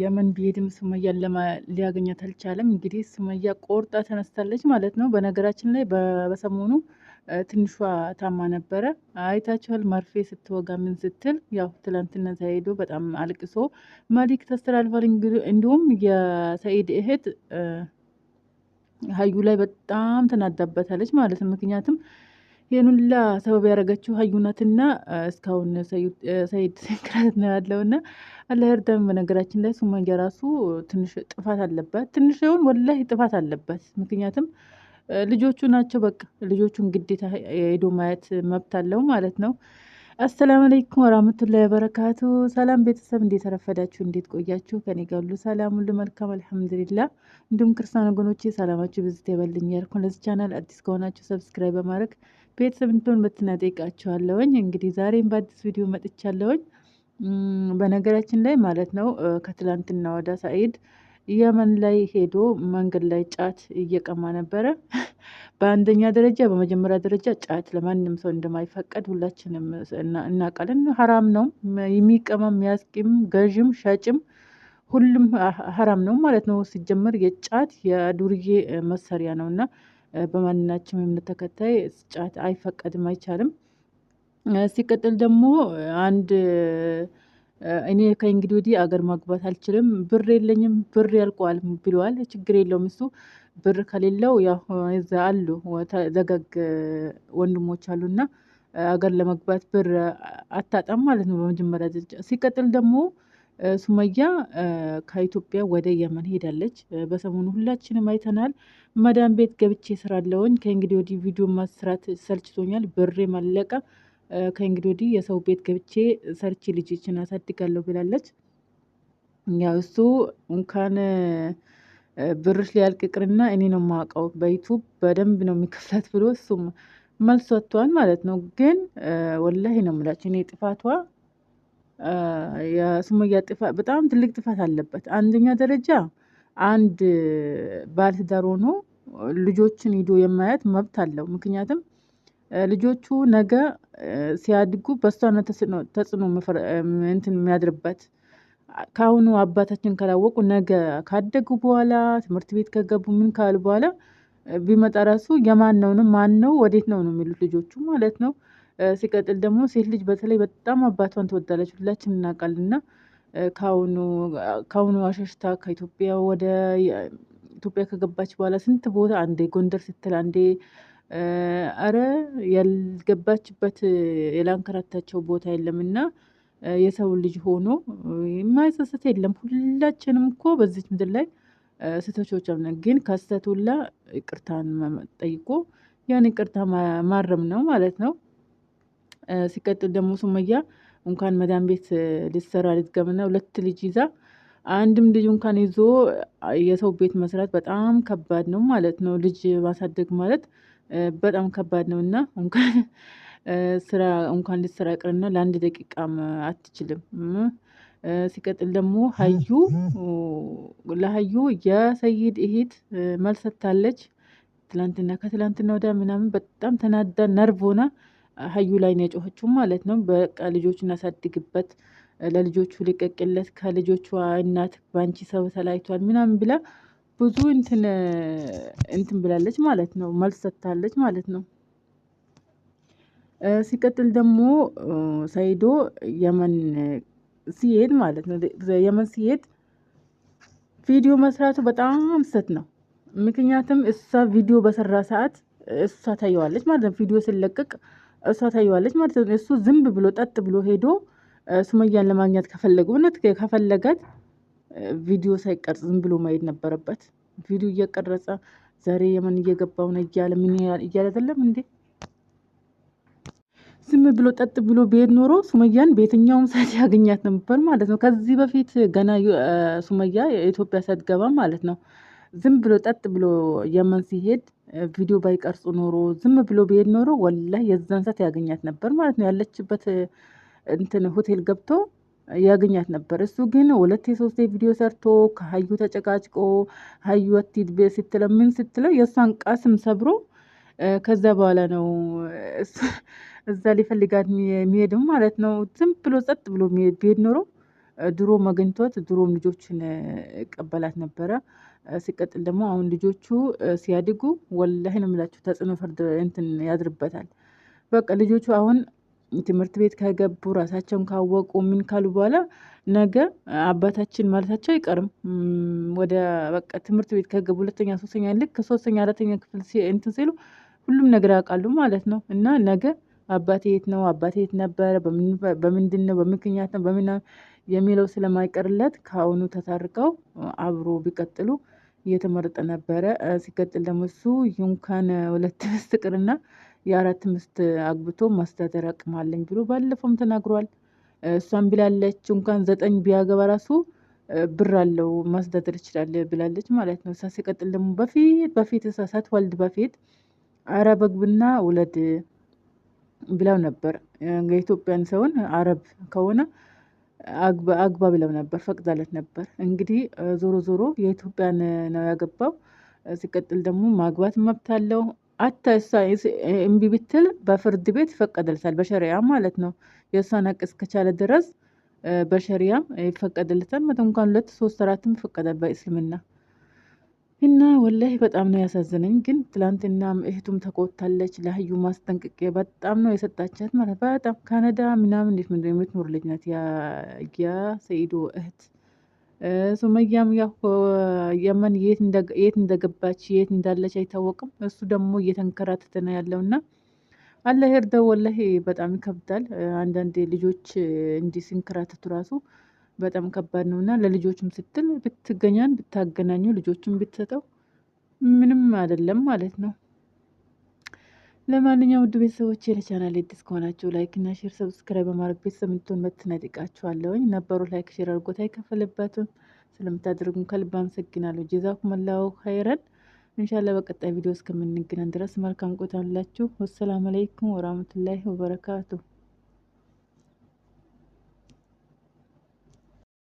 የመን ቢሄድም ሱመያን ሊያገኛት አልቻለም። እንግዲህ ሱመያ ቆርጣ ተነስታለች ማለት ነው። በነገራችን ላይ በሰሞኑ ትንሿ ታማ ነበረ፣ አይታችኋል። መርፌ ስትወጋ ምን ስትል፣ ያው ትላንትና ሰኢዱ በጣም አልቅሶ መልእክት አስተላልፏል። እንዲሁም የሰኢድ እህት ሀዩ ላይ በጣም ተናዳበታለች ማለት ነው። ምክንያቱም ይህን ሁላ ሰበብ ያደረገችው ሀዩ ናትና እስካሁን ሰኢድ ስንክራት ነው ያለውና አላህ ይርዳን። በነገራችን ላይ ሱመያ ራሱ ትንሽ ጥፋት አለባት፣ ትንሽ ይሁን ወላሂ ጥፋት አለባት። ምክንያቱም ልጆቹ ናቸው፣ በቃ ልጆቹን ግዴታ ሄዶ ማየት መብት አለው ማለት ነው። አሰላሙ አለይኩም ወራህመቱላሂ ወበረካቱ። ሰላም ቤተሰብ፣ እንዴት አረፈዳችሁ? እንዴት ቆያችሁ? ከኔ ጋር ሁሉ ሰላም፣ ሁሉ መልካም አልሐምዱሊላህ። እንዲሁም ክርስቲያን ወገኖቼ ሰላማችሁ ብዝት ይበልኝ ያልኩ፣ ለዚህ ቻናል አዲስ ከሆናችሁ subscribe በማድረግ ቤተሰብ እንድትሆን በትህትና እጠይቃችኋለሁኝ። እንግዲህ ዛሬም በአዲስ ቪዲዮ መጥቻለሁኝ። በነገራችን ላይ ማለት ነው፣ ከትላንትና ወደ ሰኢድ የመን ላይ ሄዶ መንገድ ላይ ጫት እየቀማ ነበረ። በአንደኛ ደረጃ፣ በመጀመሪያ ደረጃ ጫት ለማንም ሰው እንደማይፈቀድ ሁላችንም እናውቃለን። ሀራም ነው። የሚቀማም፣ የሚያስቂም፣ ገዥም ሻጭም ሁሉም ሀራም ነው ማለት ነው። ሲጀመር የጫት የዱርዬ መሰሪያ ነው እና በማንኛችም እምነት ተከታይ ጫት አይፈቀድም፣ አይቻልም። ሲቀጥል ደግሞ አንድ እኔ ከእንግዲህ ወዲህ አገር ማግባት አልችልም፣ ብር የለኝም፣ ብር ያልቀዋል ብለዋል። ችግር የለውም፣ እሱ ብር ከሌለው ያው እዛ አሉ ደጋግ ወንድሞች አሉና አገር ለመግባት ብር አታጣም ማለት ነው። በመጀመሪያ ደረጃ ሲቀጥል ደግሞ ሱመያ ከኢትዮጵያ ወደ የመን ሄዳለች። በሰሞኑ ሁላችንም አይተናል። መዳም ቤት ገብቼ ስራለውኝ፣ ከእንግዲህ ወዲህ ቪዲዮ መስራት ሰልችቶኛል፣ ብሬ ማለቀ፣ ከእንግዲህ ወዲህ የሰው ቤት ገብቼ ሰርቼ ልጆችን አሳድጋለሁ ብላለች። ያው እሱ እንኳን ብርሽ ሊያልቅ ይቅርና እኔ ነው የማውቀው፣ በ YouTube በደንብ ነው የሚከፍላት ብሎ እሱም መልስ ሰጥቷል ማለት ነው። ግን ወላሂ ነው የምላችሁ፣ እኔ ጥፋቷ የሱመያ ጥፋት በጣም ትልቅ ጥፋት አለበት። አንደኛ ደረጃ አንድ ባለትዳር ሆኖ ልጆችን ሂዶ የማየት መብት አለው። ምክንያቱም ልጆቹ ነገ ሲያድጉ በእሷ ነው ተጽዕኖ እንትን የሚያድርበት። ከአሁኑ አባታችን ካላወቁ ነገ ካደጉ በኋላ፣ ትምህርት ቤት ከገቡ፣ ምን ካሉ በኋላ ቢመጣ ራሱ የማን ነው፣ ማን ነው፣ ወዴት ነው ነው የሚሉት ልጆቹ ማለት ነው። ሲቀጥል ደግሞ ሴት ልጅ በተለይ በጣም አባቷን ትወዳለች፣ ሁላችን እናውቃለን። እና ከአሁኑ አሸሽታ ከኢትዮጵያ ወደ ኢትዮጵያ ከገባች በኋላ ስንት ቦታ፣ አንዴ ጎንደር ስትል፣ አንዴ አረ ያልገባችበት ያላንከራታቸው ቦታ የለምና የሰው ልጅ ሆኖ የማይጸጸት የለም። ሁላችንም እኮ በዚች ምድር ላይ ስህተቶች አሉ። ግን ከስህተት ሁላ ይቅርታን ጠይቆ ያን ይቅርታ ማረም ነው ማለት ነው። ሲቀጥል ደግሞ ሱመያ እንኳን መዳም ቤት ልትሰራ ልትገባና ሁለት ልጅ ይዛ፣ አንድም ልጅ እንኳን ይዞ የሰው ቤት መስራት በጣም ከባድ ነው ማለት ነው። ልጅ ማሳደግ ማለት በጣም ከባድ ነው እና እንኳን ስራ እንኳን ልትሰራ ይቅርና ለአንድ ደቂቃም አትችልም። ሲቀጥል ደግሞ ሀዩ ለሀዩ የሰይድ እህት መልስ ሰጥታለች። ትላንትና ከትላንትና ወዲያ ምናምን በጣም ተናዳ ነርቭ ሆና ሀዩ ላይ ነው የጮኸችው ማለት ነው። በቃ ልጆቹን አሳድግበት፣ ለልጆቹ ልቀቅለት፣ ከልጆቹ እናት በአንቺ ሰው ተለያይቷል ምናምን ብላ ብዙ እንትን እንትን ብላለች ማለት ነው። መልስ ሰጥታለች ማለት ነው። ሲቀጥል ደግሞ ሰይዶ የመን ሲሄድ ማለት ነው፣ የመን ሲሄድ ቪዲዮ መስራቱ በጣም ስህተት ነው። ምክንያቱም እሷ ቪዲዮ በሰራ ሰዓት እሷ ታየዋለች ማለት ነው። ቪዲዮ ሲለቀቅ እሷ ታየዋለች ማለት ነው። እሱ ዝም ብሎ ጠጥ ብሎ ሄዶ ሱመያን ለማግኘት ከፈለገ፣ እውነት ከፈለጋት ቪዲዮ ሳይቀርጽ ዝም ብሎ ማሄድ ነበረበት። ቪዲዮ እየቀረጸ ዛሬ የመን እየገባው ነው እያለ ምን እያለ አይደለም እንዴ? ዝም ብሎ ጠጥ ብሎ ቢሄድ ኖሮ ሱመያን በየትኛውም ሰዓት ያገኛት ነበር ማለት ነው። ከዚህ በፊት ገና ሱመያ ኢትዮጵያ ሳትገባ ማለት ነው። ዝም ብሎ ጠጥ ብሎ የመን ሲሄድ ቪዲዮ ባይቀርጹ ኖሮ፣ ዝም ብሎ ቢሄድ ኖሮ ወላሂ የዛን ሰዓት ያገኛት ነበር ማለት ነው። ያለችበት እንትን ሆቴል ገብቶ ያገኛት ነበር። እሱ ግን ሁለቴ ሶስቴ ቪዲዮ ሰርቶ ከሀዩ ተጨቃጭቆ፣ ሀዩ አትሂድ ስትለው ምን ስትለው፣ የእሷን ቀስም ሰብሮ ከዛ በኋላ ነው እዛ ሊፈልጋት የሚሄድም ማለት ነው። ዝም ብሎ ጸጥ ብሎ ቢሄድ ኖሮ ድሮ መገኝቷት ድሮም ልጆችን እቀበላት ነበረ። ሲቀጥል ደግሞ አሁን ልጆቹ ሲያድጉ ወላሂ ነው የምላችሁ ተጽዕኖ ፈርድ እንትን ያድርበታል። በቃ ልጆቹ አሁን ትምህርት ቤት ከገቡ፣ ራሳቸውን ካወቁ፣ ምን ካሉ በኋላ ነገ አባታችን ማለታቸው አይቀርም። ወደ በቃ ትምህርት ቤት ከገቡ ሁለተኛ ሶስተኛ፣ ልክ ሶስተኛ አራተኛ ክፍል እንትን ሲሉ ሁሉም ነገር ያውቃሉ ማለት ነው። እና ነገ አባቴ የት ነው፣ አባቴ የት ነበረ፣ በምንድን ነው፣ በምክንያት ነው፣ በምን የሚለው ስለማይቀርለት ከአሁኑ ተታርቀው አብሮ ቢቀጥሉ እየተመረጠ ነበረ። ሲቀጥል ደግሞ እሱ እንኳን 2 ሚስት ይቅርና የ4 ሚስት አግብቶ ማስተዳደር አቅም አለኝ ብሎ ባለፈውም ተናግሯል። እሷም ብላለች እንኳን 9 ቢያገባ ራሱ ብር አለው ማስተዳደር ይችላል ብላለች ማለት ነው። እሷ ሲቀጥል ደግሞ በፊት በፊት እሷ ሳትወልድ በፊት አረብ አግብና ውለድ ብለው ነበር። የኢትዮጵያን ሰውን አረብ ከሆነ አግባ ብለው ነበር፣ ፈቅዳለት ነበር። እንግዲህ ዞሮ ዞሮ የኢትዮጵያን ነው ያገባው። ሲቀጥል ደግሞ ማግባት መብት አለው። አታ እሷ እምቢ ብትል በፍርድ ቤት ይፈቀድለታል፣ በሸሪያ ማለት ነው። የእሷን ሀቅ እስከቻለ ድረስ በሸሪያም ይፈቀድለታል። መቶ እንኳን 2 3 4ም ይፈቀዳል በእስልምና። እና ወላሂ በጣም ነው ያሳዘነኝ። ግን ትላንትና እህቱም ተቆጥታለች። ለሀዩ ማስጠንቀቂያ በጣም ነው የሰጣቻት ማለት በጣም ካናዳ ምናምን እንዴት ምንድነው የምትኖር ልጅ ናት ያ ሰኢዶ እህት። ሱመያም ያው የመን የት እንደገባች የት እንዳለች አይታወቅም። እሱ ደግሞ እየተንከራተተ ነው ያለውና አላህ ይርዳው። ወላሂ በጣም ይከብዳል። አንዳንዴ ልጆች እንዲህ ሲንከራተቱ ራሱ በጣም ከባድ ነውና ለልጆችም ስትል ብትገኛን ብታገናኙ ልጆችም ብትሰጠው ምንም አይደለም ማለት ነው። ለማንኛውም ውድ ቤተሰቦቼ ለቻናሌ አዲስ ከሆናችሁ like እና share subscribe በማድረግ ቤተሰብ እንድትሆኑ በትህትና እጠይቃችኋለሁኝ። ነበሩ like share አድርጎት አይከፈልበትም። ስለምታደርጉን ከልብ አመሰግናለሁ። ጀዛኩሙላሁ ኸይረን። ኢንሻአላህ በቀጣይ ቪዲዮ እስከምንገናኝ ድረስ መልካም ቆይታ ይሁንላችሁ። ወሰላሙ አለይኩም ወራህመቱላሂ ወበረካቱ።